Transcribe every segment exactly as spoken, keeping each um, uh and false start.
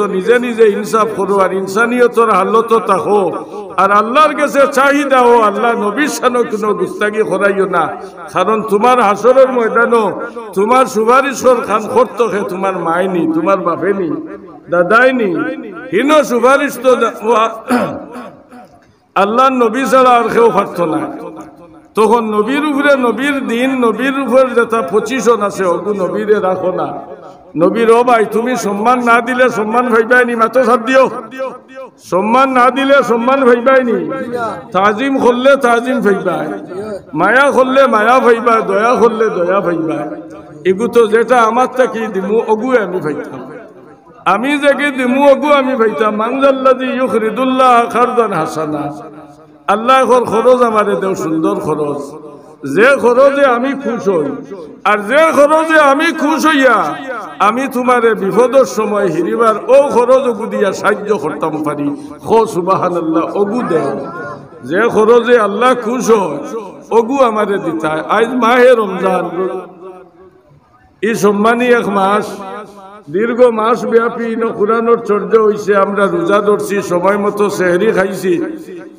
নিজে নিজে ইনসাফ করো, আর ইনসানিয়তর হালতো থাকো, আর আল্লাহর গেছে চাহিদা ও আল্লাহ নবীর শানো কুনু গুস্তাগি করাইও না, কারণ তুমার হাশরর ময়দানো তুমার সুপারিশর কাম করতো কে? তুমার মায় নি, তুমার বাপে নি, দাদায় নি, হিনো সুপারিশ তো দা-, ও আ-, আল্লাহর নবী ছাড়া আর কেউ পারতো না। তখন নবীর উপরে, নবীর দিন, নবীর উপরে যেটা position আছে, ওগু নবীরে রাখো না। নবীর, ও ভাই, তুমি সম্মান না দিলে সম্মান পাইবায় নি, মাতো সাথ দিও। সম্মান না দিলে সম্মান পাইবায় নি। তাজিম করলে তাজিম পাইবায়, মায়া করলে মায়া পাইবায়, দয়া করলে দয়া পাইবায়। এগু তো যেটা আমার থাকি দিমু, ওগু আমি পাইতাম। আমি যেগি দিমু, ওগু আমি পাইতাম। মান যাল্লাযী ইউকরিদুল্লাহা কারযান হাসানা। আল্লাহ, খর-, খরচ আমারে দেও, সুন্দর খরচ, যে খরচে আমি খুশ অই, আর যে খরচে আমি খুশ অইয়া আমি তুমারে বিপদর সময় হিরিবার ও খরচ ওগু দিয়া সাহায্য করতাম পারি। কও সুবহানাল্লাহ, ওগু দেও। যে খরচে আল্লাহ খুশ অয়, ওগু আমারে দিতায়। আইজ মাহে রমজান, ই সম্মানী এক মাস, দীর্ঘ মাস ব্যাপী ইনো কোরআনর চর্চা অইছে। আমরা রোজা ধরছি, সময় মতো সেহরি খাইছি,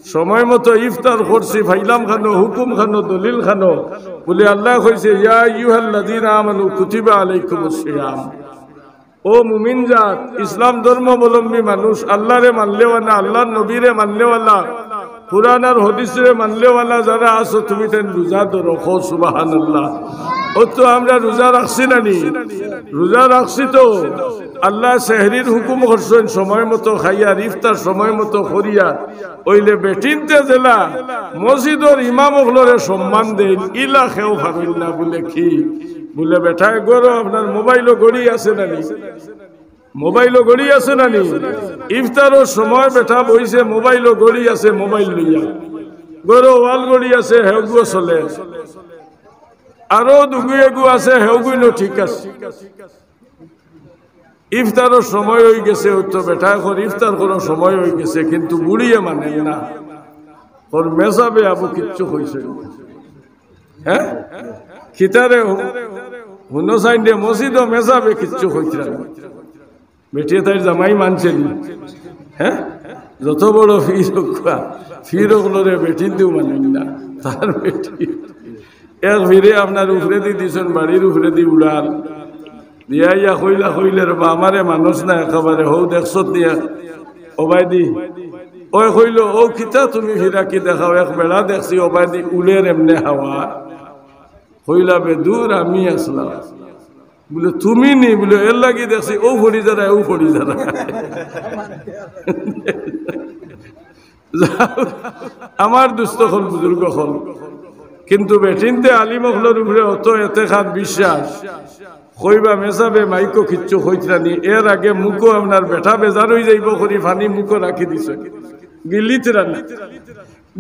সময় মতো ইফতার করছি। পাইলাম খানো, হুকুম খানো, দলিল খানো? বলে আল্লাহ কইছে, "ইয়া আইয়ুহাল্লাযীনা আমানু কুতিবা আলাইকুমুস সিয়াম।" ও মুমিন জাত, ইসলাম ধর্মাবলম্বী মানুষ, আল্লাহরে মানলেওয়ালা, আল্লাহর নবীরে মানলেওয়ালা, কোরআন আর হাদিসরে মানলেওয়ালা যারা আছো, তুমি তাইন রোজা ধরো। কও সুবহানাল্লাহ। ও তো আমরা রোজা রাখছি না নি? রোজা রাখছি তো। আল্লাহ সেহরির হুকুম করছইন, সময় মতো খাইয়া, ইফতার সময় মতো করিয়া। অইলে বেটিন্তে যেলা মসজিদর ইমাম অকলরে সম্মান দেইন, ইলা কেউ পারইন না। বলে কি? বলে, বেটায়, ঘরো আপনার মোবাইলো ঘড়ি আছে না নি? মোবাইলো ঘড়ি আছে না নি? ইফতারর সময় বেটা বইছে, মোবাইলো ঘড়ি আছে, মোবাইল লইয়া। ঘরো ওয়াল ঘড়ি আছে, হেগুও চলে। আরো দুগু এগু আছে, হেগুইনও ঠিক আছে। ইফতারর সময় অইগেছে, ও তো বেটায় কর, ইফতার করার সময় অইগেছে, কিন্তু বুড়িয়ে মানে না। ওর মেসাবে আবু কিচ্ছু কইছে না। হ্যাঁ? কিতারে হু-, হুনো চাইন দে, মসজিদো মেসাবে কিচ্ছু কইতরা না। বেটিয়ে তাইর জামাই মানছে নি? হ্যাঁ? যত বড় ফির অউক্কা, ফির অকলরে বেটিন্তেও মানইন না। তার বেটি এক ফিরে আপনার উপরেদি দিছইন, বাড়ির উপরেদি উড়াল দিয়া ইয়া কইলা, কইলে, "রে বা, আমারে মানুষ না একেবারে, হউ দেখছত দিয়া, ওবায়দি।" ওই কইলো, "ও কিতা তুমি ফিরাকি দেখাও, এক বেড়া দেখছি, ওবায়দি উড়ের এমনে হাওয়া।" কইলা, "বে দূর, আমি আছলাম।" বলে, "তুমি নি?" বলে, "এর লাগি দেখছি, ও ফড়ি যারা, ও ফড়ি যারা।" যাও, আমার দুস্ত অকল, বুজুর্গ অকল, কিন্তু বেটিন্তে আলিম অকলর উপরে অত এতেকাদ বিশ্বাস, কইবা মেসাবে মাইকো কিচ্ছু কইতরা নি, এর আগে মুখো আপনার বেটা বেজার অইযাইবো করি পানি মুখো রাখি দিছে, গিলিতরা না,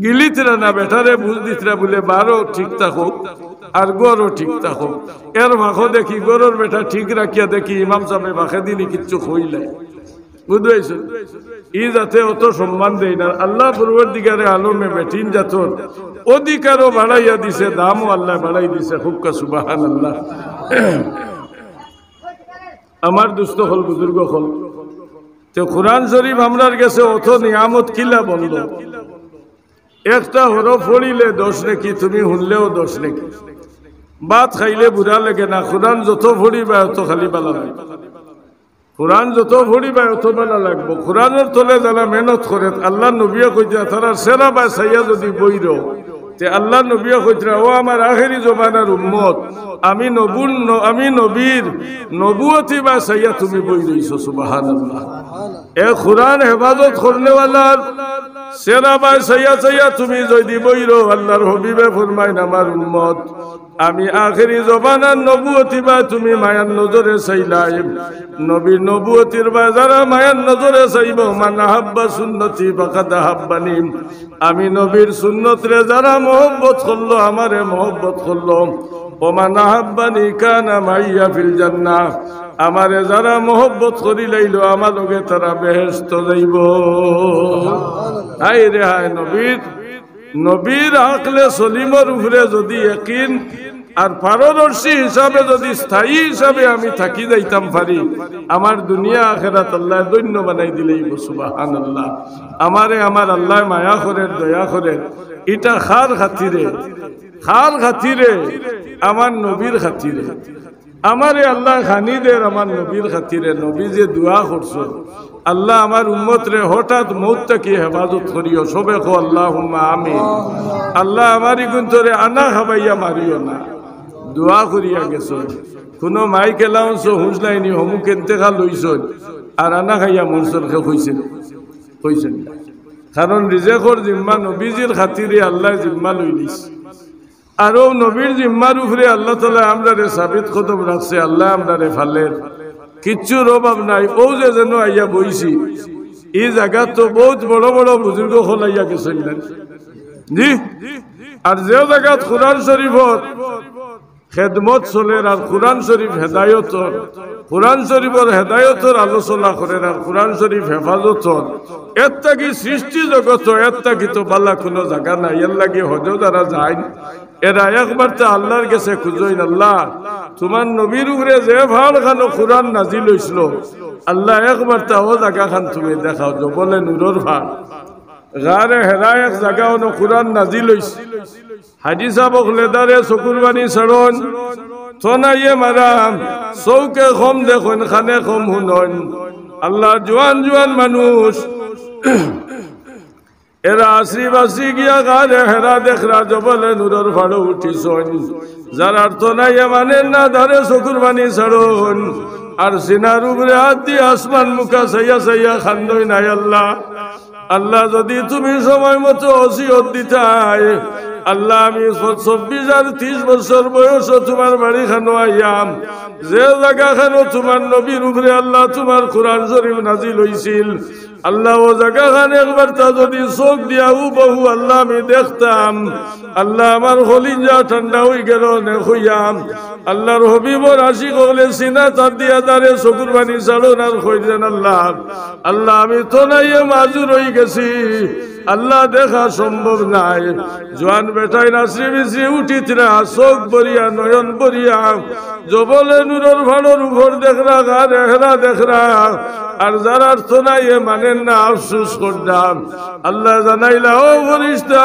গিলিতরা না, বেটারে বুঝ দিতরা বলে বারো ঠিক থাকো, আর ঘরও ঠিক থাকো। এর ফাঁকো দেখি ঘরর বেটা ঠিক রাখিয়া দেখি ইমাম সাবে ফাঁকেদি নি কিচ্ছু কইলাই। বুঝবাইছো? ই জাতে অত সম্মান দেইন না। আল্লাহ পরওয়ারদিগারে আলমে বেটিন জাতর অধিকারও বাড়াইয়া দিছে, দামও আল্লাহ বাড়াই দিছে। কউক্কা সুবহানাল্লাহ। আমার দুস্ত অকল, বুজুর্গ অকল, তে কোরআন শরীফ আমরার গেছে অত নিয়ামত কিলা বলল? একটা হরফ পড়িলে দশ নেকি, তুমি হুনলেও দশ নেকি। ভাত খাইলে বুরা লাগে না, কোরআন যত পড়িবা অত খালি ভালা লাগে। কোরআন যত পড়িবা, অত ভালা লাগবো। কোরআনর তলে যারা মেহনত করে, আল্লাহর নবীয়ে কইতরা, তারার চেহারা বায় চাইয়া যদি বইরো, তে আল্লাহর নবীয়ে কইতরা, "ও আমার আখেরি জমানার উম্মত, আমি নবুর ন-, আমি নবীর নবুয়তি বায় চাইয়া তুমি বই রইছো।" সুবহানাল্লাহ। এ কোরআন হেফাজত করনেওয়ালার চেহারা বায় চাইয়া চাইয়া তুমি যদি বইরো, আল্লাহর হাবিবে ফরমাইন, "আমার উম্মত, আমি আখেরি জমানার নবুয়তি বায় তুমি মায়ার নজরে চাইলায়।" নবীর নবুয়তির বায় যারা মায়ার নজরে চাইবো, "মান আহাব্বা সুন্নতি ফাকাদ আহাব্বানি।" আমি নবীর সুন্নতরে যারা মহব্বত করলো, আমারে মহব্বত করলো। "ওমান আহাব্বানি কানা মাইয়া ফিল জান্নাহ।" আমারে যারা মহব্বত করিলাইলো, আমার লগে তারা বেহেশত যাইবো। হায় রে হায়, নবীর নবীর আকলে সলিমর উপরে যদি একিন আর পারদর্শী হিসাবে যদি স্থায়ী হিসাবে আমি থাকি যাইতাম পারি, আমার দুনিয়া আখেরাত আল্লায় ধন্য বানাই দিলাইবো। সুবহানাল্লাহ। আমারে আমার আল্লায় মায়া করের, দয়া করের। ইটা কার খাতিরে? কার খাতিরে? আমার নবীর খাতিরে। আমারে আল্লায় খানি দের আমার নবীর খাতিরে। নবী যে দোয়া করছইন, "আল্লাহ, আমার উম্মতরে হঠাৎ মউত থাকি হেফাজত করিও।" সবে কও, "আল্লাহুম্মা আমিন।" আল্লাহ, আমার ইগুন্তরে আনা খাবাইয়া মারিও না। দোয়া করিয়া গেছইন। কুনু মাইক announce হুনছলায়নি, হমুক ইন্তেকাল অইছইন, আর আনা খাইয়া মরছইন, কেউ কইছইন? কইছইন না। কারণ রিজেকর জিম্মা নবীজির খাতিরে আল্লায় জিম্মা লইলিছইন। আর অউ নবীর জিম্মার উপরে আল্লাহ তাআলায় আমরারে সাবিত কদম রাখছে, আল্লায় আমরারে ফালের। কিচ্ছুর অভাব নাই। অউ যে যেন আইয়া বইছি, ই জাগাত তো বউত বড় বড় বুজুর্গ অকল আইয়া গেছইন না? জি। আর যে জাগাত কোরআন শরীফর খেদমত চলের আর কোরআন শরীফ হেদায়তর, কোরআন শরীফর হেদায়তর আলোচনা করের আর কোরআন শরীফ হেফাজতর, এর থাকি সৃষ্টি জগত, এর থাকি তো বালা কুনু জাগা নাই। এরলাগি হজো যারা যাইন, এরা একবারতা আল্লাহর গেছে খুজইন, "আল্লাহ, তুমার নবীর উপরে যে ফাড় খানো কোরআন নাজিল অইছিল, আল্লাহ, একবারতা অউ জাগাখান তুমি দেখাও।" জবলে নূরর ফাড়, গারে হেরা এক জাগা অনো কোরআন নাজিল অইছে। হাজি সাব অকলে দারে চকুর পানি ছাড়ইন, তনাইয়ে মারা, চউখে কম দেখইন, কানে কম হুনইন। আল্লাহ, জোয়ান জোয়ান মানুষ, এরা আশ্রি বাশ্রি গিয়া গারে হেরা দেখরা, জবলে নূরর ফাড়ো উঠিছইন। যারার তনাইয়ে মানের না, দারে চকুর পানি ছাড়ইন। আর সিনার উপরে আত দি আসমান মুখা চাইয়া চাইয়া কান্দইন, "আয় আল্লাহ, আল্লাহ, যদি তুমি সময় মতো ওসিয়ত দিতায়, আল্লাহ, আমি ছ-, চব্বিশ আর ত্রিশ বছর বয়সো তুমার বাড়িখানো আইয়াম, যে জাগাখানো তুমার নবীর উপরে আল্লাহ তুমার কোরআন শরীফ নাজিল অইছিল, আল্লাহ, অউ জাগাখান একবারতা যদি চউখ দিয়া হুবহু আল্লাহ আমি দেখতাম, আল্লাহ, আমার কলিজা ঠান্ডা অইগেলো অনে কইয়াম।" আল্লাহর হাবিবর আশিক অকলে সিনাত আত দিয়া দারে চকুর পানি ছাড়ইন আর কইরা, "আল্লাহ, আল্লাহ, আমি তনাইয়ে মাজুর অইগেছি, আল্লাহ, দেখা সম্ভব নায়।" জোয়ান বেটাইন আশ্রি বিশ্রি উঠিতরা, চউখ ভরিয়া, নয়ন ভরিয়া, জবলে নূরর ফাড়র উপর দেখরা, গারে হেরা দেখরা, আর যারার তনাইয়ে মানের না, আফসুস কররা। আল্লাহ জানাইলা, "ও ফিরিস্তা,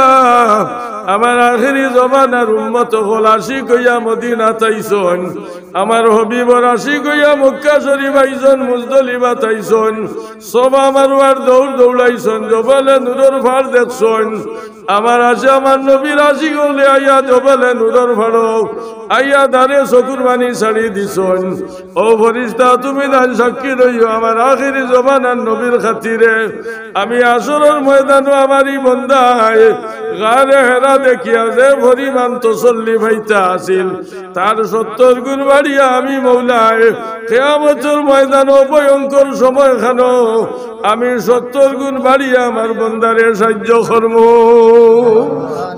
আমার আখেরি জমানার উম্মত অকল আশিক অইয়া মদিনাত আইছইন, আমার হাবিবর আশিক অইয়া মক্কা শরীফ আইছইন, মুজদলিফাত আইছইন, সাফা মারওয়ার দৌড় দৌড়াইছইন, জবলে নূরর ফাড় দেখছইন। আমার আশিক, আমার নবীর আশিক অকলে আইয়া জবলে নূরর ফাড়ো আইয়া দারে চকুর পানি ছাড়ি দিছইন। ও ফিরিস্তা, তুমি দান সাক্ষী রইও, আমার আখেরি জমানার নবীর খাতিরে আমি হাশরর ময়দানো আমার ই বন্দায় গারে হেরা দেখিয়া যে পরিমাণ তসল্লি পাইতা আছিল, তার সত্তর গুণ বাড়িয়া আমি মওলায় কিয়ামতর ময়দানো ভয়ঙ্কর সময়খানো আমি সত্তর গুণ বাড়িয়া আমার বন্দারে সাহায্য করমু।"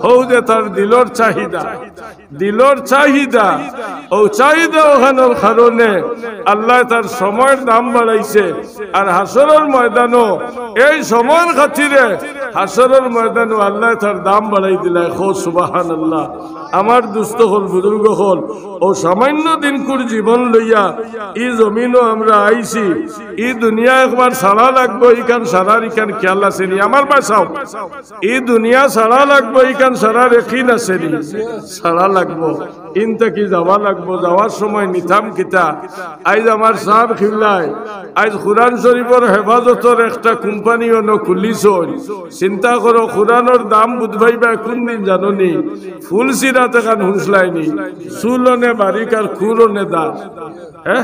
অউ যে তার দিলর চাহিদা, দিলর চাহিদা, অউ চাহিদা অখানর কারণে আল্লায় তার সময়র দাম বাড়াইছে। আর হাশরর ময়দানো এই সময়র খাতিরে হাশরর ময়দানো আল্লায় তার দাম বাড়াই দিলায়। কও সুবহানাল্লাহ। আমার দুস্ত অকল, বুজুর্গ অকল, অউ সামান্য দিনকুর জীবন লইয়া ই জমিনো আমরা আইছি। ই দুনিয়া একবার ছাড়া লাগবো, ইখান ছাড়ার ইখান খিয়াল আছে নি? আমার বায় চাও, ই দুনিয়া ছাড়া লাগবো, ইখান ছাড়ার একিন আছে নি? ছাড়া লাগবো। ইন থাকি যাওয়া লাগবো, যাওয়ার সময় নিতাম কিতা? আইজ আমার সাব কিবলায় আইজ কোরআন শরীফর হেফাজতর একটা কোম্পানি অনো খুলিছইন। চিন্তা করো, কোরআনর দাম বুঝবায় কুনদিন জানো নি? ফুলসিরাত এখান হুনছলায় নি? চুল অনে বারিক আর খুর অনে দার। হে,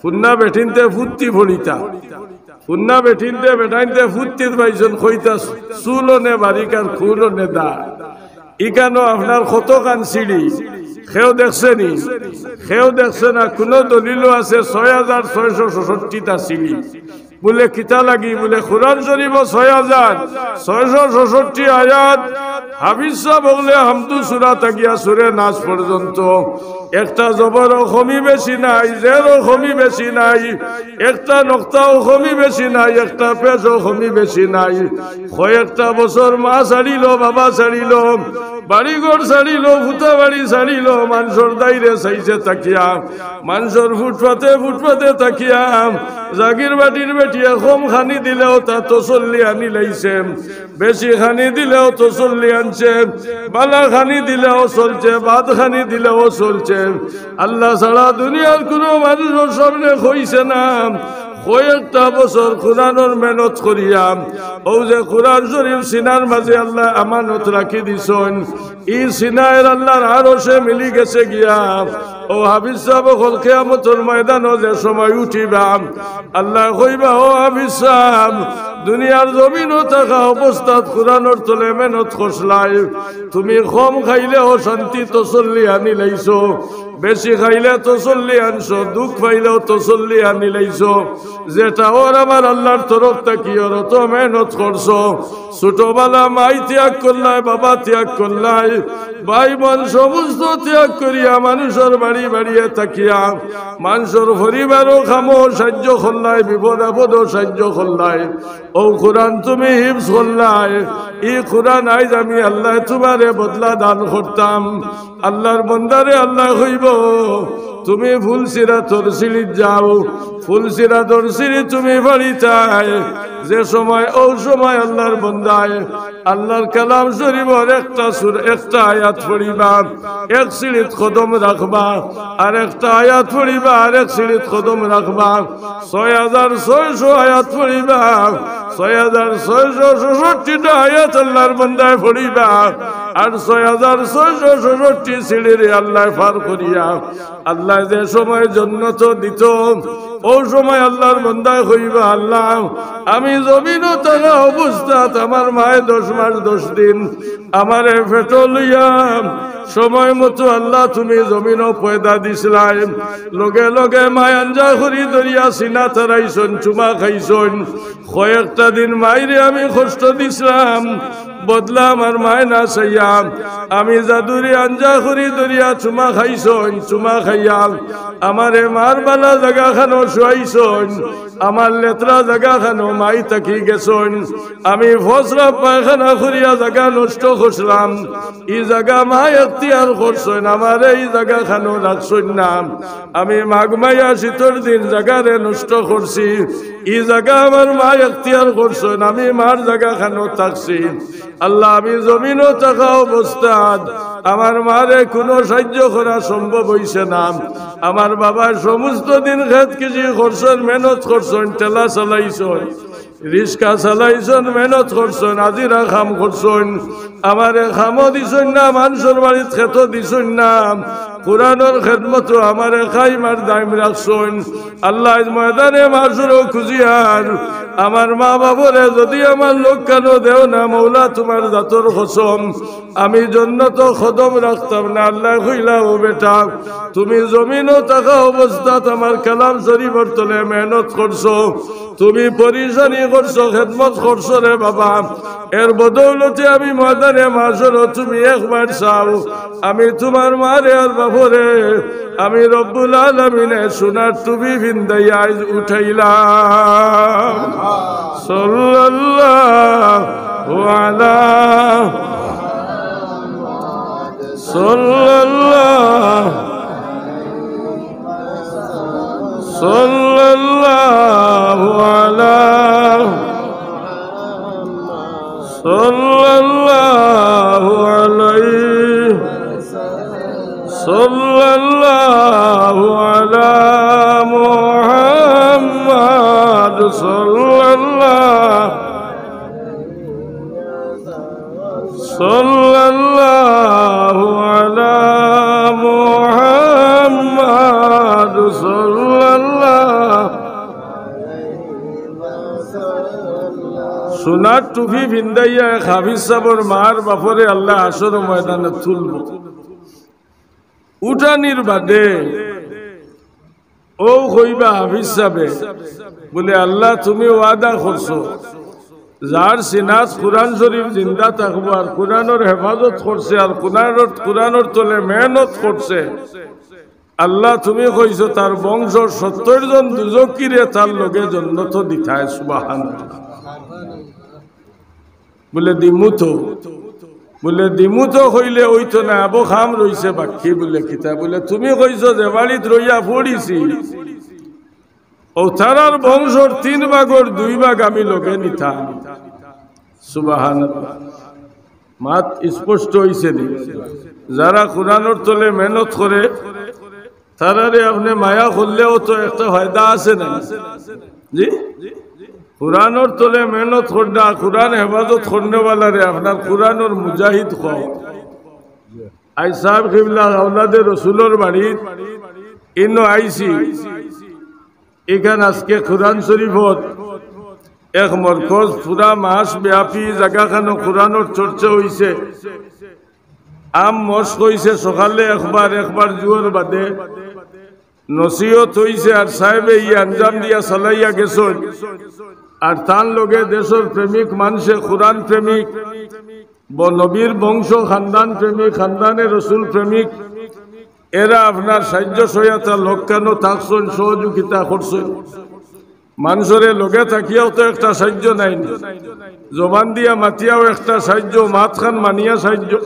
ফুন্না বেটিন্তে ফুত্তি ফড়িতা, ফুন্না বেটিন্তে বেটাইন্তে ফুত্তিত পাইছইন, কইতা চুল অনে বারিক আর খুর অনে দার। ইখানো আপনার কতখান সিঁড়ি, কেউ দেখছে নি? কেউ দেখছে না। কুনু দলিলও আছে ছয় হাজার ছয়শো ছষট্টিটা সিঁড়ি? বুলে, "কিতা লাগি?" বুলে, "কোরআন শরীফো ছয় হাজার ছয়শো ছষট্টি আয়াত, হাফিজ সাব অকলে হামদু সুরা থাকিয়া সুরে নাস পর্যন্ত একটা জবরও কমি বেশি নাই, জেরও কমি বেশি নাই, একটা নক্তাও কমি বেশি নাই, একটা পেশও কমি বেশি নাই।" কয়েকটা বছর মা ছাড়িল, বাবা ছাড়িল, বাড়িঘর ছাড়িলো, ফুতা বাড়ি ছাড়িলো, মানষর দাইরে চাইছে তাকিয়া, মানষর ফুটপাতে ফুটপাতে তাকিয়া, জাগির বাটির বেটিয়ে কম খানি দিলেও তা তসল্লি আনি লাইছে, বেশি খানি দিলেও তসল্লি আনছে, বালা খানি দিলেও চলছে, বাদ খানি দিলেও চলছে। আল্লাহ ছাড়া দুনিয়ার কুনু মানষর সামনে কইছে না। কয়েকটা বছর কোরআনর মেহনত করিয়া, অউ যে কোরআন শরীফ সিনার মাঝে আল্লায় আমানত রাখি দিছইন, ই সিনায় আল্লাহর আরশে মিলি গেছে গিয়া। অউ হাফিজ সাব অকল কিয়ামতর ময়দানো যে সময় উঠিবা, আল্লায় কইবা, "ও হাফিজ সাব, দুনিয়ার জমিনো থাকা অবস্থাত কোরআনর তলে মেহনত করছলায়, তুমি কম খাইলেও শান্তি তসল্লি আনি লাইছো।" বেশি খাইলে তসল্লি আনছো, দুখ পাইলেও তসল্লি আনি লাইছো। যেটা অর আমার আল্লাহর তরফ থাকি অর, অত মেহনত করছো। ছোটবেলা মাই ত্যাগ করলায়, বাবা ত্যাগ করলায়, ভাই বোন সমস্ত ত্যাগ করিয়া মানষর বাড়ি বাড়িয়ে থাকিয়া, মানষর পরিবারও কামো সাহায্য করলায়, বিপদ আপদও সাহায্য করলায়। অউ কোরআন তুমি হিফজ করলায়, ই কোরআন আইজ আমি আল্লায় তুমারে বদলা দান করতাম। আল্লাহর বন্দারে আল্লায় কইবো, "তুমি ফুলসিরাতর সিঁড়িত যাও, ফুলসিরাতর সিঁড়ি তুমি বাড়িতায়।" যে সময়, অউ সময় আল্লাহর বন্দায় আল্লাহর কালাম শরীফর একটা সুর, একটা আয়াত পড়িবা, এক সিঁড়িত কদম রাখবা, আর একটা আয়াত পড়িবা, আর এক সিঁড়িত কদম রাখবা। ছয় হাজার ছয়শো আয়াত পড়িবা, ছয় হাজার ছয়শো ছয়ষট্টিটা আয়াত আল্লাহর বন্দায় পড়িবা, আর ছয় হাজার ছয়শো ছয়ষট্টি সিঁড়িরে আল্লায় পার করিয়া, আল্লায় যে সময় জন্নত দিতো, অউ সময় আল্লাহর বন্দায় কইবা, "আল্লাহ, আমি জমিনো থাকা অবস্থাত আমার মায়ে দশ মাস দশ দিন আমারে পেটো লইয়া সময় মতো আল্লাহ তুমি জমিনো পয়দা দিছলায়।" লগে লগে মায় আঞ্জা করি ধরিয়া সিনা তারাইছইন, চুমা খাইছইন। কয়েকটা দিন মাইরে আমি কষ্ট দিছলাম, বদলা আমার মায় না চাইয়া, আমি যাদুরে আঞ্জা করি ধরিয়া চুমা খাইছইন, চুমা খাইয়া আমারে মার বালা জাগাখানো শুয়াইছইন, আমার লেতরা জাগাখানো মাই থাকি গেছইন। আমি ফসরা পায়খানা করিয়া জাগা নষ্ট করছলাম, ই জাগা মায় এখতিয়ার করছইন, আমারে ই জাগাখানো রাখছইন না। আমি মাঘ মাইয়া শীতর দিন জাগারে নষ্ট করছি, ই জাগা আমার মায় এখতিয়ার করছইন, আমি মার জাগাখানো থাকছি। আল্লাহ, আমি জমিনো থাকা অবস্থাত আমার মারে কুনু সাহায্য করা সম্ভব অইছে না। আমার বাবায় সমস্ত দিন খেত কৃষি করছইন, মেহনত করছইন, ঠেলা চালাইছইন, রিক্সা চালাইছইন, মেহনত করছইন, হাজিরা কাম করছইন, আমারে কামও দিছইন না, মানষর বাড়িত খেতো দিছইন না, কোরআনর খেদমতো আমারে কায়েম আর দায়েম রাখছইন। আল্লাহ, আইজ ময়দানে মাশরো খুজিয়ার আমার মা বাবারে যদি আমার লগে কানো দেও না, মৌলা, তুমার জাতর কসম, আমি জন্নতো কদম রাখতাম না। আল্লায় কইলা, "ও বেটা, তুমি জমিনো থাকা অবস্থাত আমার কালাম শরীফর তলে মেহনত করছো, তুমি পরিশানি করছো, খেদমত করছো রে বাবা, এর বদৌলতে আমি ময়দানে মাশরো তুমি একবার চাও, আমি তুমার মারে আর বাপরে আমি রব্বুল আলামিনে সোনার টুপি ফিন্দাইয়া আইজ উঠাইলাম।" সাল্লাল্লাহু আলা, সাল্লাল্লাহু, সাল্লাল্লাহু আলা, সাল্লাল্লাহু আলাইহি, সাল্লাল্লাহু আলা মুহাম্মাদ, সাল্লাল্লাহু, সাল্লাল্লাহু আলা মুহাম্মাদ, সাল্লাল্লাহু। সোনার টুপি ফিন্দাইয়া এক হাফিজ সাবর মার বাপরে আল্লাহ হাশরর ময়দানো তুলবো। উঠানির বাদে অউ কইবা হাফিজ সাবে, বুলে, "আল্লাহ, তুমি ওয়াদা করছো, যার সিনাত কোরআন শরীফ জিন্দা থাকবো, আর কোরআনর হেফাজত করছে, আর কোরআনর, কোরআনর তলে মেহনত করছে, আল্লাহ, তুমি কইছো তার বংশ সত্তর জন দুজকিরে তার লগে জন্নতো দিতায়।" সুবহানাল্লাহ। বুলে, "দিমু তো।" বুলে, "দিমু তো কইলে অইতো না, আবো কাম রইছে বাকি।" বুলে, "কিতা?" বুলে, "তুমি কইছো যে বাড়িত রইয়া পড়িছি, অউ তারার বংশর তিন ভাগর দুই ভাগ আমি লগে নিতাম।" সুবহানাল্লাহ। মাত স্পষ্ট অইছে নি? যারা কোরআনর তলে মেহনত করে, তারারে আপনে মায়া করলেও তো একটা ফায়দা আছে না? জি, কোরআনর তলে মেহনত করনা, কোরআন হেফাজত করনেওয়ালারে আপনার কোরআনর মুজাহিদ কও। আইজ সাব কিবলা আওলাদে রসুলর বাড়িত ইনো আইছি, ইখান আজকে কোরআন শরীফর এক মরকজ, পুরা মাস ব্যাপী জাগাখানো কোরআনর চর্চা অইছে। আম মশক অইছে, সকালে একবার, একবার জুহর বাদে নসিহত অইছে, আর সাহেবে ই আঞ্জাম দিয়া চালাইয়া গেছইন। আর তান লগে দেশর প্রেমিক মানষে, কোরআন প্রেমিক, ব-, নবীর বংশ খানদান প্রেমিক, খানদানে রসুল প্রেমিক, এরা আপনার সাহায্য সহায়তা লক্ষ্যানো থাকছইন, সহযোগিতা করছইন। মানষরে লগে থাকিয়াও তো একটা সাহায্য নায় নি, জবান দিয়া মাতিয়াও একটা সাহায্য, মাতখান মানিয়া সাহায্য,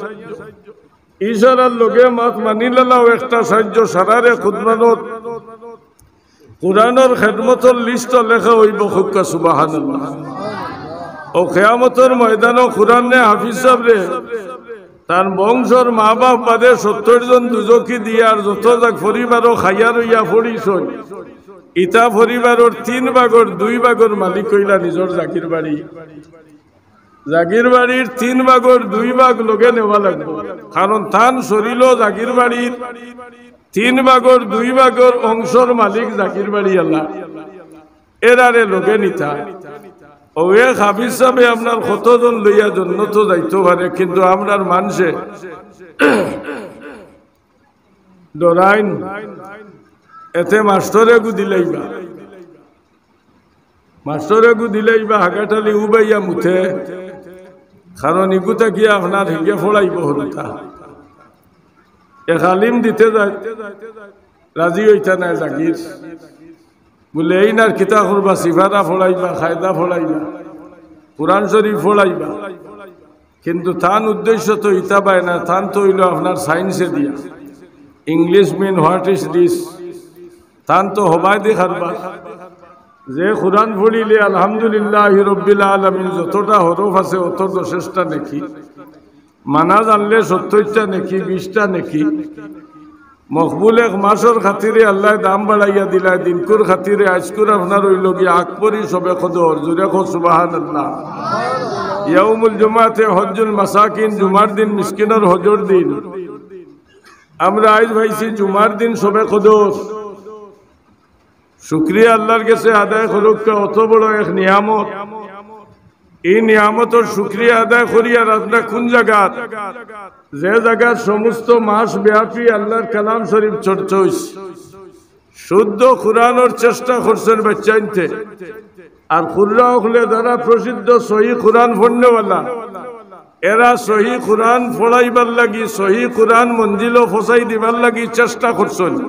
ইশারার লগে মাত মানিলালাও একটা সাহায্য, সারারে খুদমানত কোরআনর খেদমতর লিস্ট লেখা অইবো। কউক্কা সুবহানাল্লাহ। অউ কিয়ামতর ময়দানো কোরআনরে, হাফিজ সাবরে, তান বংশর মা বাপ বাদে সত্তর জন দুজখি দিয়া আর যত জাগ পরিবারও খাইয়া রইয়া পড়িছইন, ইতা পরিবারর তিন ভাগর দুই ভাগর মালিক অইলা নিজর জাগির বাড়ি। জাগির বাড়ির তিন ভাগর দুই ভাগ লগে নেওয়া লাগবো, কারণ তান শরীরও জাগির বাড়ির তিন ভাগর দুই ভাগর অংশর মালিক জাগির বাড়ি আলা। এরারে লগে নিতা। অউ এক হাফিজ সাবে আপনার কতজন লইয়া জন্নতো যাইতো পারে, কিন্তু আমরার মানষে ডরাইন, এতে মাস্টরে গু দিলাইবা, মাস্টরে গু দিলাইবা, হাগাটালি উবাইয়া মুতে, কারণ ইগু থাকি আপনার হিগে ফড়াইবো হরুতা। এক আলিম দিতে যায়, রাজি অইতা নায় জাগির। বুলে, "এইন আর কিতা করবা, সিফারা ফড়াইবা, কায়দা ফড়াইবা, কোরআন শরীফ ফড়াইবা।" কিন্তু তান উদ্দেশ্য তো ইতা বায় না, তান তো অইলো আপনার সায়েন্সে দিয়া, English mean what is this? তান তো হবায়দি কারবার। যে কোরআন ফড়িলে আলহামদুলিল্লাহি রব্বিল আলামিন যতটা হরফ আছে, অতর দশেশটা নেকি, মানা জানলে সত্তইরটা নেকি, বিশটা নেকি। মকবুল এক মাসর খাতিরে আল্লায় দাম বাড়াইয়া দিলায়, দিনকুর খাতিরে আইজকুর আপনার অইলো গিয়া আকবরী শবে কদর, জুরে কও সুবহানাল্লাহ। ইয়াউমুল জুমাতে হজ্জুল মাসাকিন, জুমার দিন মিসকিনর হজর দিন। আমরা আইজ পাইছি জুমার দিন শবে কদর। শুকরিয়া আল্লার গেছে আদায় করউক্কা, অত বড় এক নিয়ামত। ই নিয়ামতর শুকরিয়া আদায় করিয়ার আমরা কুন জাগাত, যে জাগাত সমস্ত মাস ব্যাপী আল্লার কালাম শরীফ চর্চা অইছে, শুদ্ধ কোরআনর চেষ্টা করছইন বাচ্চাইন্তে। আর কুররা অকলে যারা প্রসিদ্ধ সহি কোরআন ফড়নেওয়ালা, এরা সহি কোরআন ফড়াইবার লাগি, সহি কোরআন মঞ্জিলো ফসাই দিবার লাগি চেষ্টা করছইন।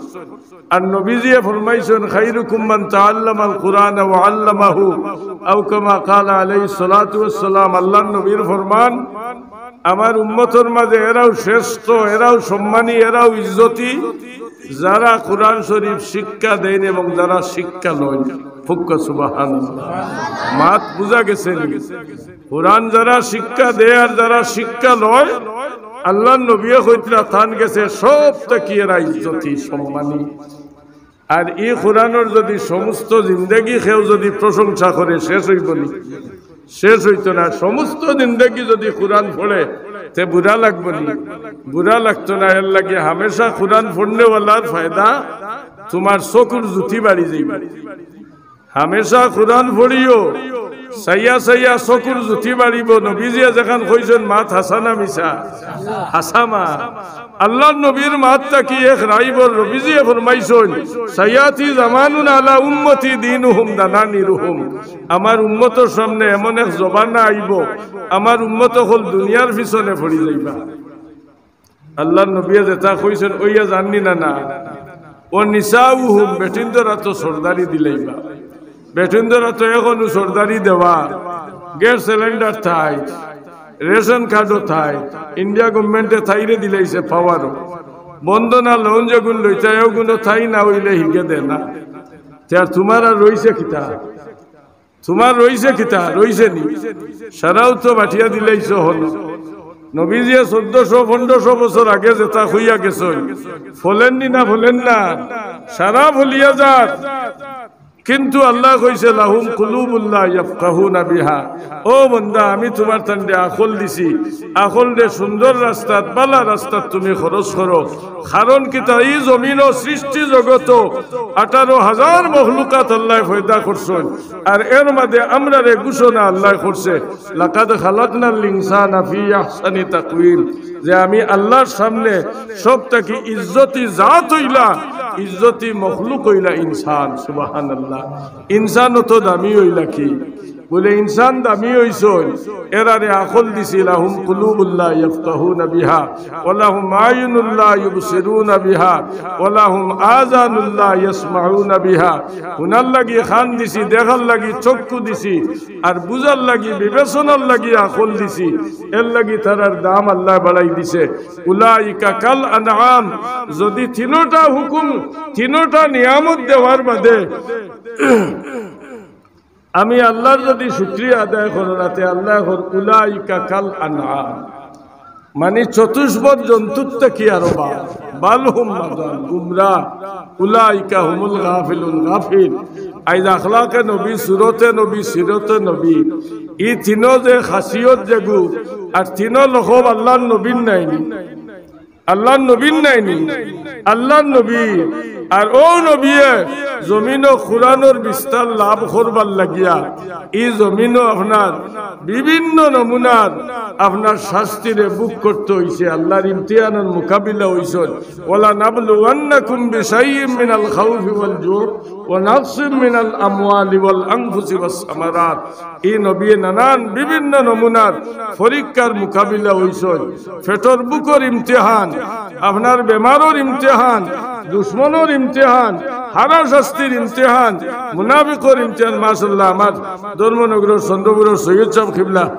আর নবীজিয়ে ফরমাইছইন, "খাইরুকুম মান তাআল্লামাল কুরআনা ওয়া আল্লামাহু, আও কামা ক্বালা আলাইহিস সালাতু ওয়াস সালাম।" আল্লার নবীর ফরমান, "আমার উম্মতর মাঝে এরাউ শ্রেষ্ঠ, এরাউ সম্মানী, এরাউ ইজ্জতি, যারা কোরআন শরীফ শিক্ষা দেইন এবং যারা শিক্ষা লইন।" কউক্কা সুবহানাল্লাহ। মাত বুঝা গেছে নি? কোরআন যারা শিক্ষা দেয় আর যারা শিক্ষা লয়, আল্লার নবীয়ে কইতরা, তান গেছে সব থাকি এরা ইজ্জতি, সম্মানী। আর ই কোরআনর যদি সমস্ত জিন্দেগি কেউ যদি প্রশংসা করে, শেষ অইবো নি? শেষ অইতো না। সমস্ত জিন্দেগি যদি কোরআন ফড়ে, তে বুরা লাগবো নি? বুরা লাগতো না। এরলাগি হামেশা কোরআন ফড়নেওয়ালার ফায়দা, তুমার চকুর জুতি বাড়ি যাইবো। হামেশা কোরআন ফড়িও, চাইয়া চাইয়া চকুর জুতি বাড়িবো। নবীজিয়ে যেখান কইছইন, মাত হাছা না মিছা? হাছা মাত। আল্লার নবীর মাত থাকি এক রাইবর। নবীজিয়ে ফরমাইছইন, "সায়াতি জামানুন আলা উম্মতি দীনুহুম দানানিরুহুম।" আমার উম্মতর সামনে এমন এক জমানা আইবো, আমার উম্মত অকল দুনিয়ার পিছনে ফড়ি যাইবা। আল্লার নবীয়ে যেতা কইছইন, অইয়া যার নি না? না। "ওয়া নিসাউহুম", বেটিন্তরা তো সর্দারি দিলাইবা। বেটিন্তরা তো এখনো সর্দারি দেওয়া, গ্যাস সিলিন্ডার থাই, রেশন কার্ডও থাই, ইন্ডিয়া গভর্নমেন্টে থাইরে দিলাইছে পাওয়ারও। বন্দনা লোন যেগুন লইতা, এগুনও থাই না অইলে হিগে দে না। তে আর তুমার আর রইছে কিতা? তুমার রইছে কিতা? রইছে নি? সারাউ তো বাটিয়া দিলাইছো হন। নবীজিয়ে চৌদ্দশো পনেরোশো বছর আগে যেতা কইয়া গেছইন, ফলের নি না ফলের না? সারা ফলিয়া যার। কিন্তু আল্লায় কইছে, "লাহুম কুলুবুন লা ইয়াফকাহুনা বিহা।" ও বন্দা, আমি তুমার তানরে আকল দিছি, আকলরে সুন্দর রাস্তাত, বালা রাস্তাত তুমি খরচ করো। কারণ কিতা, ই জমিনো সৃষ্টি জগতো আঠারো হাজার মখলুকাত আল্লায় পয়দা করছইন, আর এর মাঝে আমরারে ঘোষণা আল্লায় করছে, "লাকাদ খালাকনাল ইনসানা ফি আহসানি তাকওয়িম", যে আমি আল্লার সামনে সব থাকি ইজ্জতি জাত অইলা, ইজ্জতি মখলুক অইলা ইনসান। সুবহানাল্লাহ। ইনসান অত দামি অইলা কি? বলে, ইনসান দামি অইছইন, এরারে আকল দিছি, "লাহুম কুলুবুন লা ইয়াফকাহুনা বিহা, ওয়া লাহুম আয়ুনুন লা ইউবসিরুনা বিহা, ওয়া লাহুম আযানুন লা ইয়াসমাউনা বিহা।" হুনার লাগি কান দিছি, দেখার লাগি চক্ষু দিছি, আর বুঝার লাগি, বিবেচনার লাগি আকল দিছি। এর লাগি তারার দাম আল্লায় বাড়াই দিছে। উলাইকা কাল আনআম, যদি তিনোটা হুকুম, তিনোটা নিয়ামত দেওয়ার বাদে আমি আল্লার যদি শুকরিয়া আদায় করো, রাতে আল্লায় কর, "উলাইকা কাল আনআম", মানে চতুষ্পদ জন্তুর থাকি আরো বাদ, "বাল হুম আদাল", গুমরা, "উলাইকা হুমুল গাফিলুন", গাফিল। আইজ আখলাকে নবী, সুরতে নবী, সিরতে নবী, ই তিনো যে খাসিয়ত যেগু, আর তিনো লকব আল্লার নবীর নায়নি। আল্লার নবীর নায়নি, আল্লার নবী। আর অউ নবিয়ে জমিনো কুরআনর বিস্তার লাভ করবার লাগিয়া ই জমিনো আপনার বিভিন্ন নমুনার আপনার শাস্তিরে ভোগ করতে অইছে, আল্লার ইমতিহানর মোকাবিলা অইছে। "ওয়ালা নাবলুওয়ান্নাকুম বিশাইইম মিনাল খাউফি ওয়াল জুই ওয়া নাকসিম মিনাল আমওয়ালি ওয়াল আনফুসি ওয়াস সামারাত।" ই নবিয়ে নানান বিভিন্ন নমুনার পরীক্ষার মোকাবিলা অইছে। পেটর ভুকর ইমতিহান, আপনার বেমারর ইমতিহান, দুশমনর ইমতিহান, হারা শাস্তির ইমতিহান, মুনাফিকর ইমতিহান। মাশাআল্লাহ, আমার ধর্মনগরর চন্দ্রপুরর সৈয়দ সাব কিবলা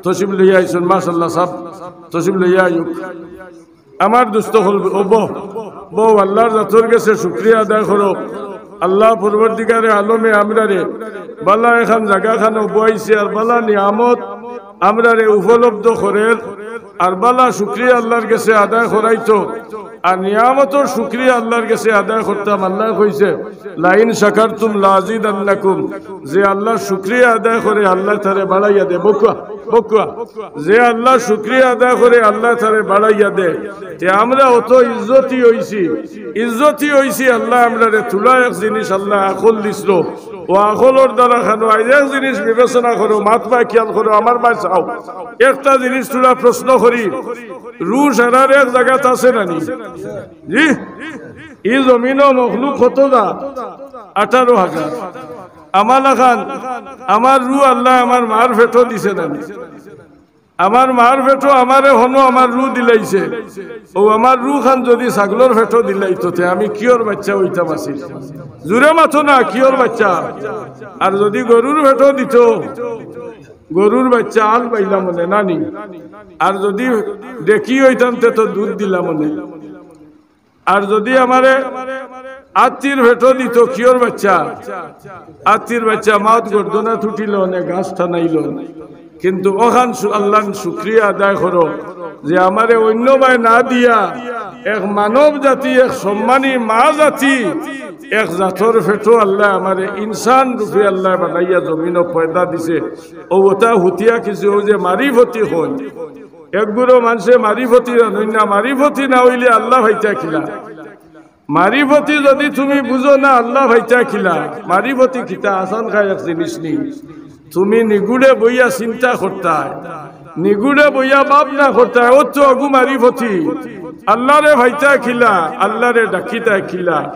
তশরিফ লইয়া আইছইন। মাশাআল্লাহ, সাব তশরিফ লইয়া আইউক। আমার দুস্ত অকল, ও বও, বও, আল্লার জাতর গেছে শুকরিয়া আদায় করো। আল্লাহ পরওয়ারদিগারে আলমে আমরারে বালা এখান জাগাখানো বওয়াইছে, আর বালা নিয়ামত আমরারে উপলব্ধ করের, আর বালা শুকরিয়া আল্লার গেছে আদায় করাইতো। আর নিয়ামতর শুকরিয়া আল্লার গেছে আদায় করতাম। আল্লায় কইছে, "লাইন শাকারতুম লাজিদান্নাকুম", যে আল্লার শুকরিয়া আদায় করে, আল্লায় তারে বাড়াইয়া দে। বউক্কা, বউক্কা। যে আল্লার শুকরিয়া আদায় করে, আল্লায় তারে বাড়াইয়া দে। তে আমরা অত ইজ্জতি অইছি, ইজ্জতি অইছি, আল্লায় আমরারে তুলা এক জিনিস আল্লায় আকল দিছলো। অউ আকলর দ্বারা খানো আইজ এক জিনিস বিবেচনা করো, মাত বায় খিয়াল করো, আমার বায় চাও। একটা জিনিস তুলা প্রশ্ন করি, রু সারার এক জাগাত আছে না নি? জি? ই জমিনো মখলুক কত জাত? আঠারো হাজার। আমার লাখান, আমার রু আল্লায় আমার মার পেটো দিছে না নি? আমার মার পেটো আমারে হনো আমার রু দিলাইছে। অউ আমার রু খান যদি ছাগলর পেটো দিলাইতো, তে আমি কিওর বাইচ্চা অইতাম আছিল? জুরে মাতো না, কিওর বাইচ্চা? আর যদি গরুর পেটো দিতো, গরুর বাইচ্চা আল বাইলাম অনে, না নি? আর যদি ডেকি অইতাম, তে তো দুধ দিলাম অনে। আর যদি আমারে আত্তির পেটো দিতো, কিওর বাইচ্চা? আত্তির বাইচ্চা মাত গর্দনা তুটিলো অনে, গাছ টানাইলো অনে। কিন্তু অখান শু-, আল্লার শুকরিয়া আদায় করো যে আমারে অইন্য বায় না দিয়া এক মানব জাতি, এক সম্মানী মা জাতি, এক জাতর পেটো আল্লায় আমারে ইনসান রূপে আল্লায় বানাইয়া জমিনো পয়দা দিছে। অউ অতা হুতিয়া কিছু, অউ যে মারিফতি অইন, একগুলো মানষে মারিফতি জানইন না, মারিফতি না অইলে আল্লা পাইতা কিলা? মারিফতি যদি তুমি বুঝো না, আল্লা পাইতা কিলা? মারিফতি কিতা? আসান খাই এক জিনিস নি। তুমি নিগুড়ে বইয়া চিন্তা করতায়, নিগুড়ে বইয়া ভাবনা করতায়, অউ তো অগু মারিফতি। আল্লারে পাইতা কিলা? আল্লারে ডাকিতা কিলা?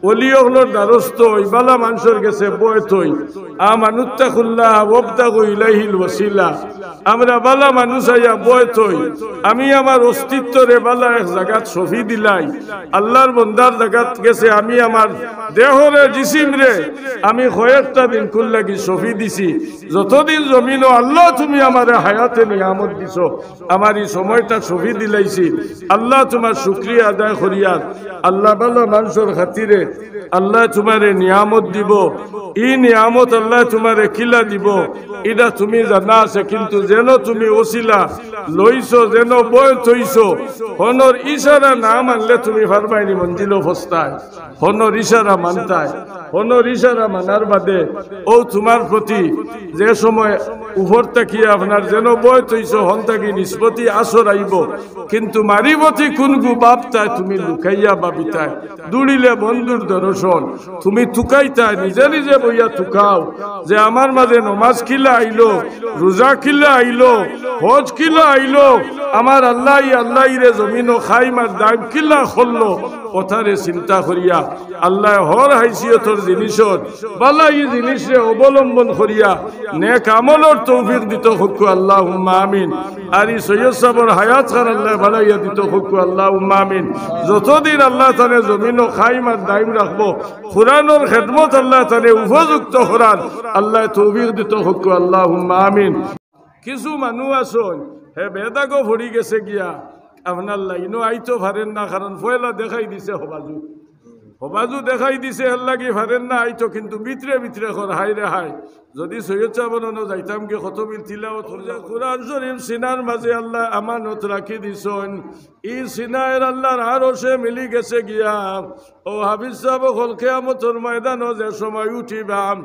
ওলি অকলর দ্বারস্থ অই, বালা মানষর গেছে বয় থই। আমানুত্তাকুল্লাহ ওয়াবতাগু ইলাইহিল ওয়াসিলা। আমরা বালা মানুষ আইয়া বয় থই। আমি আমার অস্তিত্বরে বালা এক জাগাত সফি দিলাই। আল্লাহর বন্দার জাগাত গেছে আমি আমার দেহরে, জিসিমরে আমি কয়েকটা দিন কুল্লাগি সফি দিছি। যতদিন জমিনো আল্লাহ তুমি আমারে হায়াতে নিয়ামত দিছো, আমার ই সময়টা সফি দিলাইছি। আল্লাহ তুমার শুকরিয়া আদায় করিয়ার। আল্লাহ বালা মানষর খাতিরে আল্লাহ তুমারে নিয়ামত দিবো। ই নিয়ামত আল্লাহ তুমারে কিলা দিবো, ইটা তুমি জানা আছে, কিন্তু যেন তুমি ওসিলা লইছো, যেন বয় থইছো, হনর ইশারা না মানলে তুমি পারবায়নি মঞ্জিলো ফস্তায়। হনর ইশারা মানতায়, হনর ইশারা মানার বাদে অউ তুমার প্রতি যে সময় উপর থাকিয়া আপনার যেন বয় থইছো, হন থাকি নিষ্পতি আসর আইবো, কিন্তু মারিফতি কুনগু ভাবতায় তুমি লুকাইয়া ভাবিতায়। দৌড়িলে বন্ধুর দর্শন, তুমি তুকাইতায়, নিজে নিজে বইয়া তুকাও যে আমার মাঝে নমাজ কিলা আইলো, রোজা কিলা আইলো, হজ কিলা আইলো, আমার আল্লাহ ই আল্লাহ ইরে জমিনো কায়েম আর দায়েম কিলা করলো, অতারে চিন্তা করিয়া আল্লাহ হর হাইসিয়তর জিনিসর বালা ই জিনিসরে অবলম্বন করিয়া নেক আমলর তৌফিক দিতো কউক্কা আল্লাহুম্মা আমিন। আর ই সৈয়দ সাবর হায়াত খান আল্লাহ বাড়াইয়া দিতো কউক্কা আল্লাহুম্মা আমিন। যতদিন আল্লাহ তানে জমিনো কায়েম আর দায়েম রাখবো, কুরআনর খেদমত আল্লাহ তানে উপযুক্ত করার আল্লাহ তৌফিক দিতো কউক্কা আল্লাহুম্মা আমিন। কিছু মানুষ আছইন, হে বেদাগো পড়ি গেছে গিয়া, আপনার লাইনো আইতো পারের না, কারণ পয়লা দেখাই দিছে হবাজু। হবাজু দেখাই দিছে, এরলাগি পারের না আইতো, কিন্তু ভিতরে ভিতরে কর, হায় রে হায়, যদি সৈয়দ সাবর অনো যাইতাম গি, কত বিল তিলাওয়াত করলে। কুরআন শরীফ সিনার মাঝে আল্লাহ আমানত রাখি দিছইন, ই সিনায় আল্লাহর আরশে মিলি গেছে গিয়া। অউ হাফিজ সাব অকল কিয়ামতর ময়দানো যে সময় উঠিবা,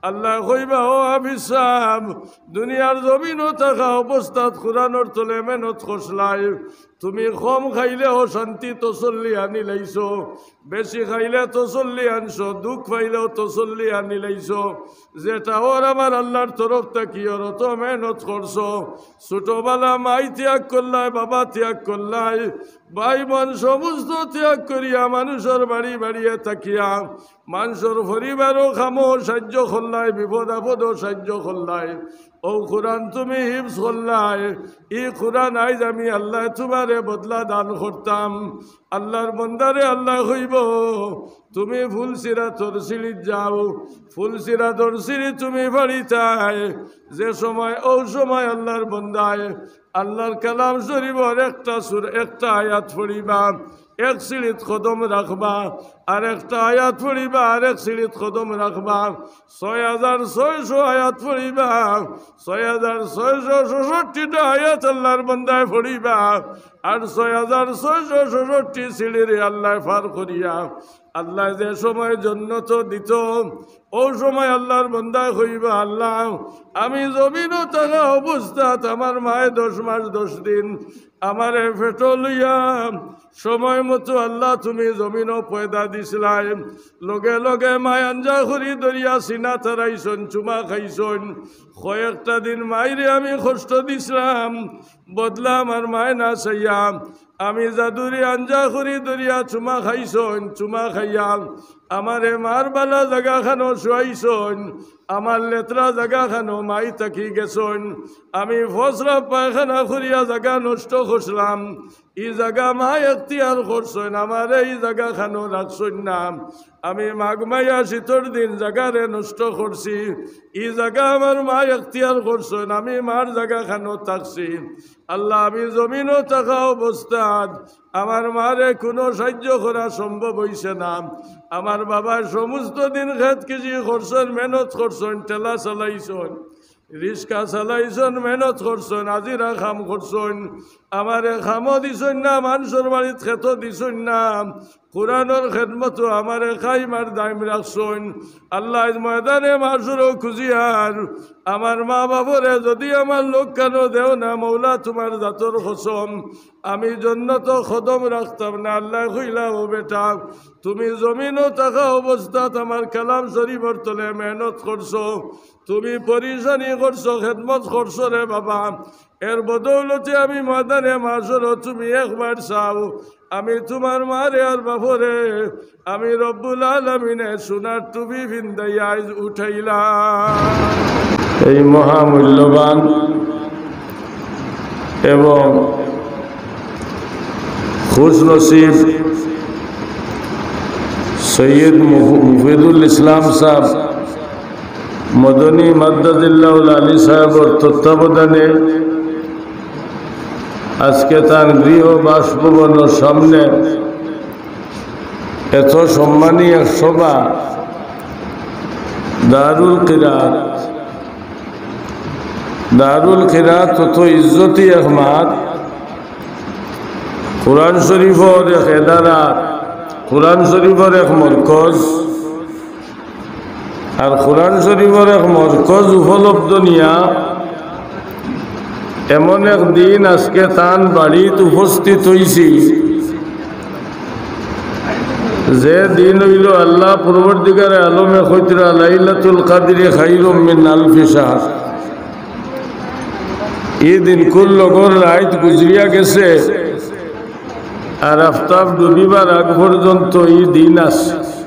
আল্লায় কইবা, "ও হাফিজ সাব, দুনিয়ার জমিনো থাকা অবস্থাত কুরআনর তলে মেহনত করছলায়, তুমি কম খাইলেও শান্তি তসল্লি আনিলাইছো, বেশি খাইলে তসল্লি আনছো, দুখ পাইলেও তসল্লি আনিলাইছো। যেটা অর আমার আল্লাহর তরফ থাকি অর, অত মেহনত করছো। ছোটবেলা মাই ত্যাগ করলায়, বাবা ত্যাগ করলায়, ভাই বোন সমস্ত ত্যাগ করিয়া মানুষর বাড়ি বাড়িয়ে থাকিয়া, মানষর পরিবারো কামো সাহায্য করলায়, বিপদ আপদো সাহায্য করলায়। অউ কুরআন তুমি হিফজ করলায়, ই কুরআন আইজ আমি আল্লায় তুমারে বদলা দান করতাম।" আল্লাহর বন্দারে আল্লায় কইবো, "তুমি ফুলসিরাতর সিঁড়িত যাও, ফুলসিরাতর সিঁড়ি তুমি ফাড়িতায়।" যে সময়, অউ সময় আল্লাহর বন্দায় আল্লাহর কালাম শরীফর একটা সুর, একটা আয়াত পড়িবা, এক সিঁড়িত কদম রাখবা, আর একটা আয়াত পড়িবা, আর এক সিঁড়িত কদম রাখবা, ছয় হাজার ছয়শো আয়াত পড়িবা, ছয় হাজার ছয়শো ছষট্টিটা আয়াত আল্লাহর বন্দায় পড়িবা, আর ছয় হাজার ছয়শো ছষট্টি সিঁড়িরে আল্লায় পার করিয়া আল্লায় যে সময় জন্নত দিতো, অউ সময় আল্লাহর বন্দায় কইবা, "আল্লাহ, আমি জমিনো থাকা অবস্থাত আমার মায়ে দশ মাস দশ দিন আমারে পেটো লইয়া সময় মতো আল্লাহ তুমি জমিনো পয়দা দিছলায়, লগে লগে মায় আঞ্জা করি ধরিয়া সিনা তারাইছইন, চুমা খাইছইন। কয়েকটা দিন মাইরে আমি কষ্ট দিছলাম, বদলা আমার মায় না চাইয়া আমি যাদুরে আঞ্জা করি ধরিয়া চুমা খাইছইন, চুমা খাইয়া আমারে মার বালা জাগাখানো শুয়াইছইন, আমার লেতরা জাগাখানো মাই থাকি গেছইন, আমি ফসরা পায়খানা করিয়া জাগা নষ্ট করছলাম, ই জাগা মায় এখতিয়ার করছইন, আমারে ই জাগাখানো রাখছইন না, আমি মাঘ মাইয়া শীতর দিন জাগারে নষ্ট করছি, ই জাগা আমার মায় এখতিয়ার করছইন, আমি মার জাগাখানো থাকছি।" আল্লাহ, আমি জমিনো থাকা অবস্থাত আমার মারে কুনু সাহায্য করা সম্ভব অইছে না। আমার বাবায় সমস্ত দিন খেত কৃষি করছইন, মেহনত করছইন, ঠেলা চালাইছইন, রিক্সা চালাইছইন, মেহনত করছইন, হাজিরা কাম করছইন, আমারে কামো দিছইন না, মানষর বাড়িত খেতো দিছইন না, কুরআনর খেদমতো আমারে কায়েম আর দায়েম রাখছইন। আল্লাহ, আইজ ময়দানে মাশরো খুজিয়ার, আমার মা বাবারে যদি আমার লগে কানো দেও না, মৌলা তুমার জাতর কসম, আমি জন্নতো কদম রাখতাম না। আল্লায় কইলা, "ও বেটা, তুমি জমিনো থাকা অবস্থাত আমার কালাম শরীফর তলে মেহনত করছো, তুমি পরিশানি করছো, খেদমত করছো রে বাবা, এর বদৌলতে আমি ময়দানে মাশরো তুমি একবার চাও, আমি তুমার মারে আর বাফরে আমি রব্বুল আলামিনে সোনার টুপি ফিন্দাইয়া আইজ উঠাইলাম। এই মহামূল্যবান এবং খুশনসিব সৈয়দ মুফ-, মুফিদুল ইসলাম সাহেব মদনী মাদ্দাজিল্লাহুল আলী সাহেবর তত্ত্বাবধানে আজকে তার গৃহ বাসভবনর সামনে এত সম্মানী এক সভা, দারুল কিরাত। দারুল কিরাত অত ইজ্জতি এক মাত, কোরআন শরীফর এক এদারা, কোরআন শরীফর এক মরকজ, আর কোরআন শরীফর এক মরকজ উপলব্ধ নিয়া এমন এক দিন আজকে তান বাড়িত উপস্থিত অইছি, যে দিন অইলো আল্লাহ পরওয়ারদিগারে আলমে কইতরা, "লাইলাতুল কাদরি খাইরুম মিন আলফি শাহর।" ই দিনকুর লগর রাইত গুজরিয়া গেছে, আর আফতাব ডুবিবার আগ পর্যন্ত ই দিন আছে।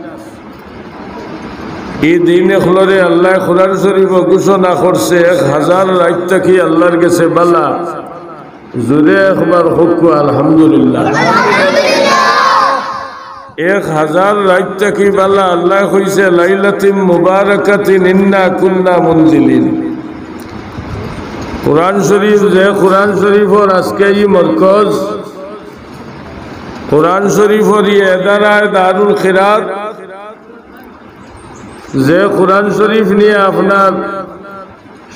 ই দিন অকলরে আল্লায় কোরআন শরীফো ঘোষণা করছে, এক হাজার রাইত থাকি আল্লার গেছে বালা। জোরে একবার কউক্কা, আলহামদুলিল্লাহ। এক হাজার রাইত থাকি বালা আল্লায় কইছে, "লাইলাতিম মুবারাকাতিন ইন্না কুন্না মুনজিলিন।" কোরআন শরীফ, যে কোরআন শরীফর আজকে ই মরকজ, কোরআন শরীফর ই এদারায় দারুল কিরাত, যে কোরআন শরীফ নিয়া আপনার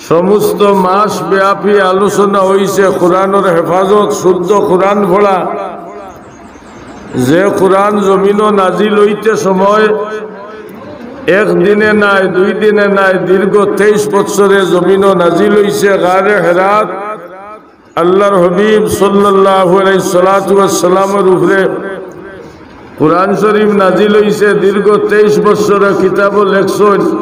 সমস্ত মাস ব্যাপী আলোচনা অইছে, কোরআনর হেফাজত, শুদ্ধ কোরআন পড়া, যে কোরআন জমিনো নাজিল অইতে সময় এক দিনে নায়, দুই দিনে নায়, দীর্ঘ তেইশ বৎসরে জমিনো নাজিল অইছে গারে হেরাত। আল্লার হাবিব সাল্লাল্লাহু আলাইহিস সালাতু ওয়াস সালামর উপরে কোরআন শরীফ নাজিল অইছে, দীর্ঘ তেইশ বৎসরে কিতাবো লেখছইন।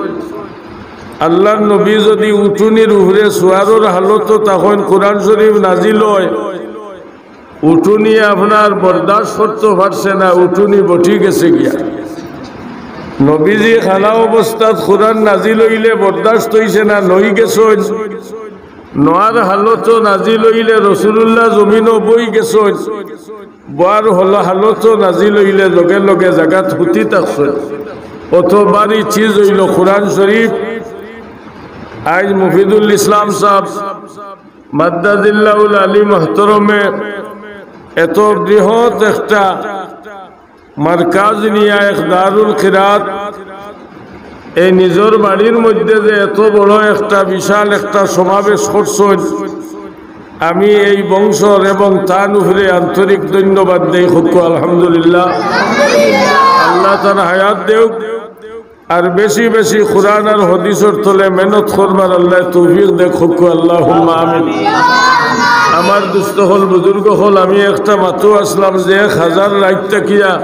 আল্লার নবী যুদি উটুনির উপরে সুয়ারর হালতো তখন কোরআন শরীফ নাজিল অয়, উটুনি আপনার বরদাস্ত করতো পারছে না, উটুনি বঠি গেছে গিয়া। নবীজি খাড়া অবস্থাত কোরআন নাজিল অইলে বরদাস্ত অইছে না, নই গেছইন। নওয়ার হালতো নাজিল অইলে রসুলুল্লাহ জমিনো বই গেছইন, বওয়ার হল হালতো নাজিল অইলে লগে লগে জাগাত হুতি থাকছইন। অত ভারী চিজ অইলো কোরআন শরীফ। আইজ মুফিদুল ইসলাম সাহেব মাদ্দাজিল্লাহুল আলী মুহতরমে এত বৃহৎ একটা মারকাজ নিয়া এক দারুল কিরাত, এই নিজর বাড়ির মধ্যে যে এত বড় একটা বিশাল একটা সমাবেশ করছইন, আমি এই বংশর এবং তান উপরে আন্তরিক ধন্যবাদ দেই। কউক্কা আলহামদুলিল্লাহ। আল্লাহ তান হায়াত দেউক। আর বেশি বেশি কোরআন আর হাদিসর তলে মেহনত করবার আল্লায় তৌফিক দেউক, কউক্কা আল্লাহুম্মা আমিন। আমার দুস্ত অকল, বুজুর্গ অকল, আমি একটা মাতো আছলাম যে এক হাজার রাইত থাকিয়া,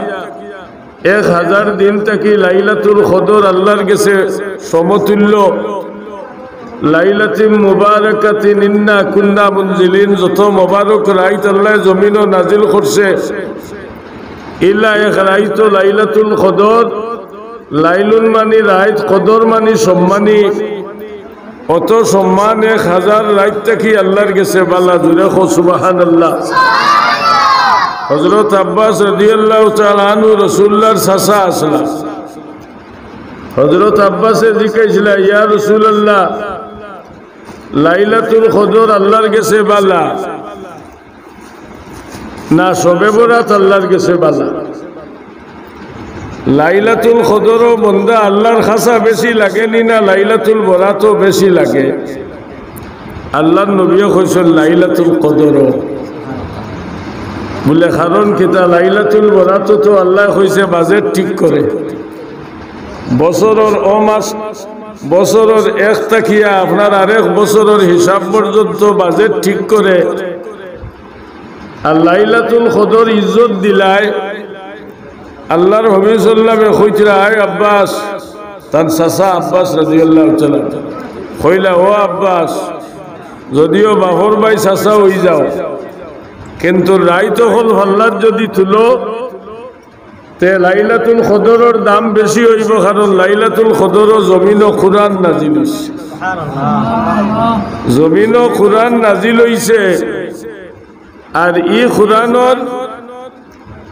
এক হাজার দিন থাকি লাইলাতুল কদর আল্লার গেছে সমতুল্য। লাইলাতিন মুবারাকাতিন ইন্না কুন্না মুনজিলিন, যত মোবারক রাইত আল্লায় জমিনো নাজিল করছে, ইলা এক রাইত লাইলাতুল কদর। লাইলুন মানি রাইত, কদর মানি সম্মানী। অত সম্মান এক হাজার রাইত থাকি আল্লার গেছে বালা। জোরে কও সুবহানাল্লাহ। হযরত আব্বাস রাদিয়াল্লাহু তাআলা আনহু রাসুলুল্লাহর চাচা আছলা। হযরত আব্বাসে জিকাইছলা, "ইয়া রাসুলাল্লাহ, লাইলাতুল কদর আল্লার গেছে বালা না শবে বরাত আল্লার গেছে বালা? লাইলাতুল কদরও বন্দা আল্লার কাছা বেশি লাগে নি না লাইলাতুল বরাতও বেশি লাগে?" আল্লার নবীয়ে কইছইন, "লাইলাতুল কদরও।" বুলে, "কারণ কিতা? লাইলাতুল বরাতও তো আল্লায় কইছে বাজেট ঠিক করে। বছরর অ মাস, বছরর এক থাকিয়া আপনার আরেক বছরর হিসাব পর্যন্ত বাজেট ঠিক করে।" আর লাইলাতুল কদর ইজ্জত দিলায়, আল্লার হাবিব সাল্লামে কইতরা, "আয় আব্বাস", তান চাচা আব্বাস রাদিয়াল্লাহু তাআলা কইলা, "ও আব্বাস, যদিও বাফর ভাই চাচা অই যাও, কিন্তু রাইত অকল পাল্লাত যুদি তুলো, তে লাইলাতুল কদরর দাম বেশি অইবো, কারণ লাইলাতুল কদরও জমিনো কুরআন নাজিল অইছে। জমিনো কুরআন নাজিল অইছে, আর ই কুরআনর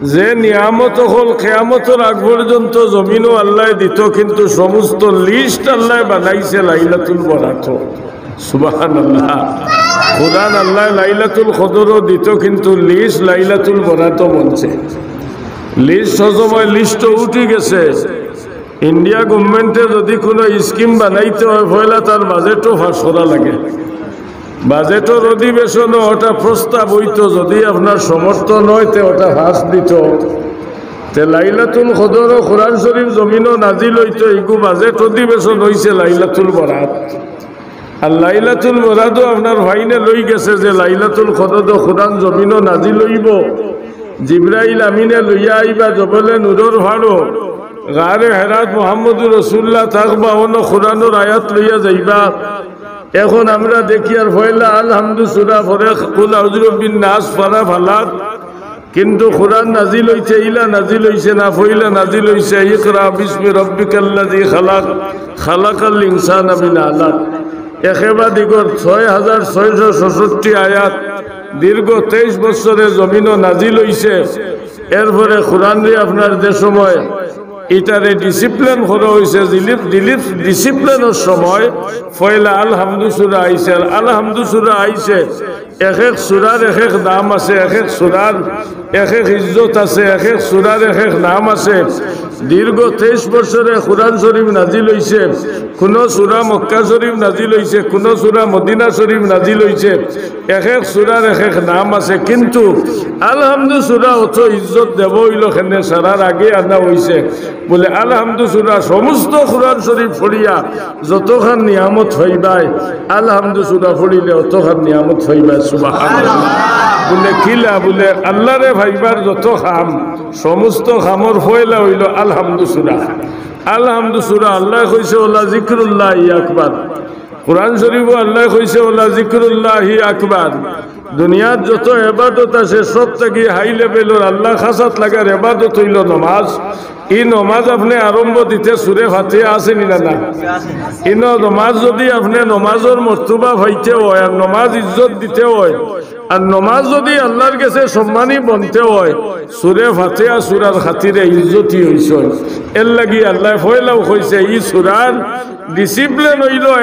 যে নিয়ামত অকল কিয়ামতর আগ পর্যন্ত জমিনো আল্লায় দিতো, কিন্তু সমস্ত list আল্লায় বানাইছে লাইলাতুল বরাতো। সুবহানাল্লাহ। কুরআন আল্লায় লাইলাতুল কদরও দিতো, কিন্তু list লাইলাতুল বরাতো বনছে। List সব সময় list উঠি গেছে। ইন্ডিয়া গভর্নমেন্টে যুদি কুনু scheme বানাইতে অয়, পয়লা তার বাজেটও পাস করা লাগে। বাজেটর অধিবেশনো ওটা প্রস্তাব অইতো, যুদি আপনার সমর্থন অয়, তে ওটা পাস দিতো। তে লাইলাতুল কদরও কুরআন শরীফ জমিনো নাজিল অইতো, ইগু বাজেট অধিবেশন অইছে লাইলাতুল বরাত। আর লাইলাতুল বরাতও আপনার ফাইনাল অই গেছে যে লাইলাতুল কদরও কুরআন জমিনো নাজিল অইবো। জিব্রাইল আমিনে লইয়া আইবা জবলে নূরর পাহাড়ো, গারে হেরাত মুহাম্মদুর রাসূলুল্লাহ থাকবা, অনো কুরআনর আয়াত লইয়া যাইবা। এখন আমরা দেখিয়ার পয়লা আলহামদু সূরা, পরে কুল আউযু বিরাব্বিন নাস, পরে ফালাক। কিন্তু কুরআন নাজিল অইছে, ইলা নাজিল অইছে না, পয়লা নাজিল অইছে ইকরা বিসমি রাব্বিকাল্লাযী খালাক, খালাকাল ইনসানা মিন আলাক। একেবারে দিগর ছয় হাজার ছয়শো ছষট্টি আয়াত, দীর্ঘ তেইশ বছরে জমিনো নাজিল অইছে। এরপরে কুরআনরে আপনার যে সময় ইটারে discipline করা অইছে, দিলিপ, দিলিপ, discipline-র সময় পয়লা আলহামদু সূরা আইছে। আর আলহামদু সূরা আইছে, এক এক সূরার এক এক দাম আছে, এক এক সূরার এক এক ইজ্জত আছে, এক এক সূরার এক এক নাম আছে। দীর্ঘ তেইশ বছরে কুরআন শরীফ নাজিল অইছে, কুনু সূরা মক্কা শরীফ নাজিল অইছে, কুনু সূরা মদিনা শরীফ নাজিল অইছে, এক এক সূরার এক এক নাম আছে, কিন্তু আলহামদু সূরা অত ইজ্জত দেওয়া অইলো কেনে, সারার আগে আনা অইছে। বলে, আলহামদু সূরা সমস্ত কুরআন শরীফ পড়িয়া যতখান নিয়ামত পাইবায়, আলহামদু সূরা পড়িলে অতখান নিয়ামত পাইবায়। সুবহানাল্লাহ। বলে, কিলা? বলে, আল্লারে পাইবার যত কাম, সমস্ত কামর পয়লা অইলো আলহামদু সূরা। আলহামদু সূরা আল্লায় কইছে, "ওয়ালা যিকরুল্লাহি আকবার।" কুরআন শরীফো আল্লায় কইছে, "ওয়ালা যিকরুল্লাহি আকবার।" দুনিয়াত যত এবাদত আছে, সব থাকি high level-র আল্লার কাছাত লাগার এবাদত অইলো নমাজ। ই নমাজ আপনে আরম্ভ দিতে সুরে ফাতিহা আছে নি না? না। ইনো নমাজ যুদি আপনে নমাজর মর্তবা পাইতে অয়, আর নমাজ ইজ্জত দিতে অয়, আর নমাজ যুদি আল্লার গেছে সম্মানী বনতে অয়, সুরে ফাতিহা সুরার খাতিরে ইজ্জতি অইছে। এরলাগি আল্লায় পয়লাউ কইছে, ই সুরার discipline অইলো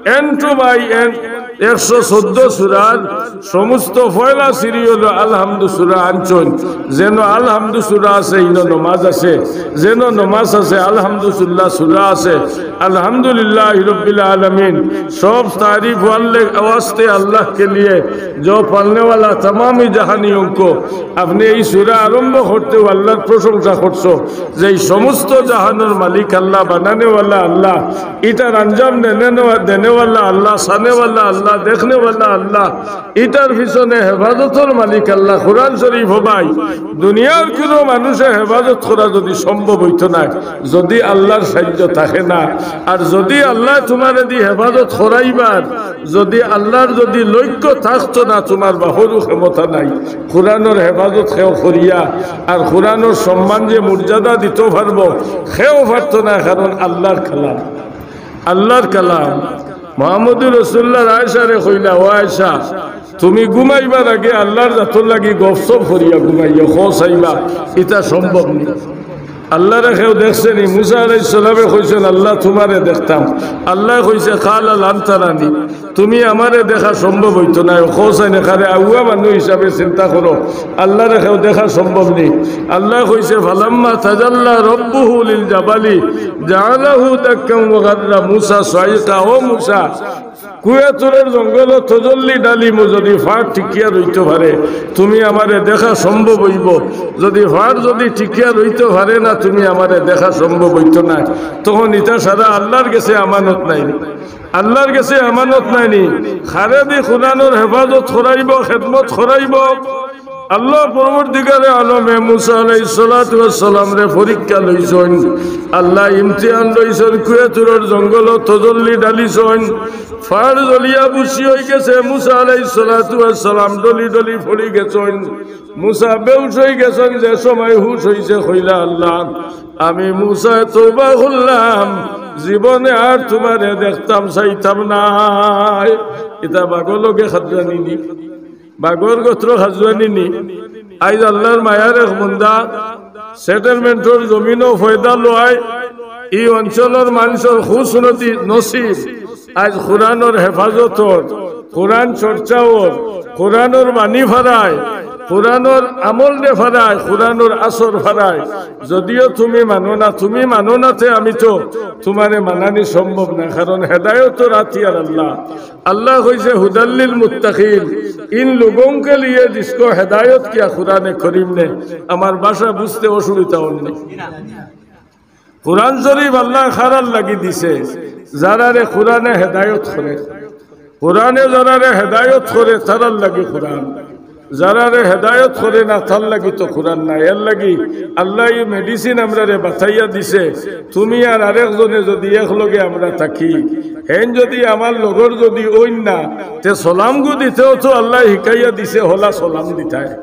end to by end, একশো চৌদ্দ সুরার সমস্ত পয়লা সিরি অইলো আলহামদু সুরা আনছইন। যেনো আলহামদু সুরা আছে, ইনো নমাজ আছে, যেনো নমাজ আছে, আলহামদুলিল্লাহ সুরা আছে। আলহামদুলিল্লাহি রাব্বিল আলামিন, সব তারিফ ওয়াল্লে ওয়াস্তে আল্লাহ কে লিয়ে, জো পালনে ওয়ালা তামামি জাহানিয়ো কো। আপনে ই সুরা আরম্ভ করতেউ আল্লার প্রশংসা করছো, যে ই সমস্ত জাহানর মালিক আল্লাহ, বানানেওয়ালা আল্লাহ, ইটার আঞ্জাম দেনেওয়া-, দেনেওয়ালা আল্লাহ, চানেওয়ালা আল্লাহ, দেখনেওয়ালা আল্লাহ, ইটার পিছনে হেফাজতর মালিক আল্লাহ। কুরআন শরীফ ভাই, দুনিয়ার কুনু মানুষে হেফাজত করা যুদি সম্ভব অইতো নায়, যুদি আল্লার সাইয্য থাকে না, আর যুদি আল্লায় তুমারেদি হেফাজত করাইবার, যুদি আল্লার যুদি লক্ষ্য থাকতো না, তুমার বাফরও ক্ষমতা নাই। কুরআনর হেফাজত কেউ করিয়া, আর কুরআনর সম্মান যে মর্যাদা দিতো পারবো, কেউ পারতো না, কারণ আল্লার কালাম, আল্লার কালাম। মুহাম্মদুর রাসূলুল্লাহ আয়েশারে কইলা, "ও আয়েশা, তুমি ঘুমাইবার আগে আল্লার জাতর লাগি গফসফ করিয়া ঘুমাইও, কও চাইবা, ইতা সম্ভব নি?" আল্লারে কেউ দেখছে নি? মুসা আলাইহিস সালামে কইছইন, "আল্লাহ, তুমারে দেখতাম।" আল্লায় কইছে, "কালা লান তারানি, তুমি আমারে দেখা সম্ভব অইতো নায়।" কও চাইন, এখানে আউয়া মানুষ হিসাবে চিন্তা করো, আল্লারে কেউ দেখা সম্ভব নি। আল্লায় কইছে, "ফালাম্মা তাজাল্লা রাব্বুহু লিল জাবালি জাআলাহু দাক্কান ওয়া খাররা মুসা সাইকা।" ও মুসা, কুয়া তুরর জঙ্গলো তজল্লি ডালিমো যুদি পাহাড় টিকিয়া রইতো পারে, তুমি আমারে দেখা সম্ভব অইবো। যুদি পাহাড় যুদি টিকিয়া রইতো পারে না, তুমি আমারে দেখা সম্ভব অইতো নায়। তখন ইতা সারা আল্লার গেছে আমানত নায় নি? আল্লার গেছে আমানত নায় নি? কারেদি কুরআনর হেফাজত করাইবো, খেদমত করাইবো, আল্লাহ পরওয়ারদিগারে আলমে মুসা আলাইহিস সালাতু ওয়াস সালামরে পরীক্ষা লইছইন, আল্লাহ ইমতিহান লইছইন, কুয়ে তুরর জঙ্গলো তজল্লি ডালিছইন, ফাড় জ্বলিয়া বুশি অইগেছে, মুসা আলাইহিস সালাতু ওয়াস সালাম ডলি ডলি পড়ি গেছইন। মুসা বেহুশ অইগেছইন, যে সময় হুশ অইছে কইলা, "আল্লাহ, আমি মুসায় তওবা করলাম, জীবনে আর তুমারে দেখতাম চাইতাম নায়।" ইতা বাগর লগে খাজুয়ানি নি, বাগর গোত্র খাজুয়ানি নি। আইজ আল্লাহর মায়ার এক বন্দা, সেটেলমেন্টর জমিনো পয়দা লওয়ায়, ই অঞ্চলর মানষর খুশনতি নসিব, আইজ কোরআনর হেফাজতর, কোরআন চর্চাওর, কোরআনর বাণী ফারায়, কোরআনর আমল দে ফারায়, কোরআনর আসর ফারায়। যদিও তুমি মানো না, তুমি মানো না তে আমি তো তুমারে মানানি সম্ভব না, কারণ হেদায়তর আতিয়ার আল্লাহ। আল্লাহ কইছে, "হুদাল্লিল মুত্তাকিন", ইন লোগোং কে লিয়ে জিসকো হেদায়ত কিয়া কোরআনে করিম নে। আমার ভাষা বুঝতে অসুবিধা অর নি। কোরআন শরীফ আল্লাহ কারার লাগি দিছে, যারারে কোরআনে হেদায়ত করে। কোরআনে যারারে হেদায়ত করে, তারার লাগি কোরআন। যারারে হেদায়ত করে না, তার লাগি তো কোরআন নাই। এর লাগি আল্লাহ ই মেডিসিন আমরারে বাতাইয়া দিছে। তুমি আর আরেকজনে যদি একলগে আমরা থাকি, হেন যদি আমার লগর যদি অইন না, তে সালামগু দিতেও তো আল্লাহ হিকাইয়া দিছে, হলা সালাম দিতায়।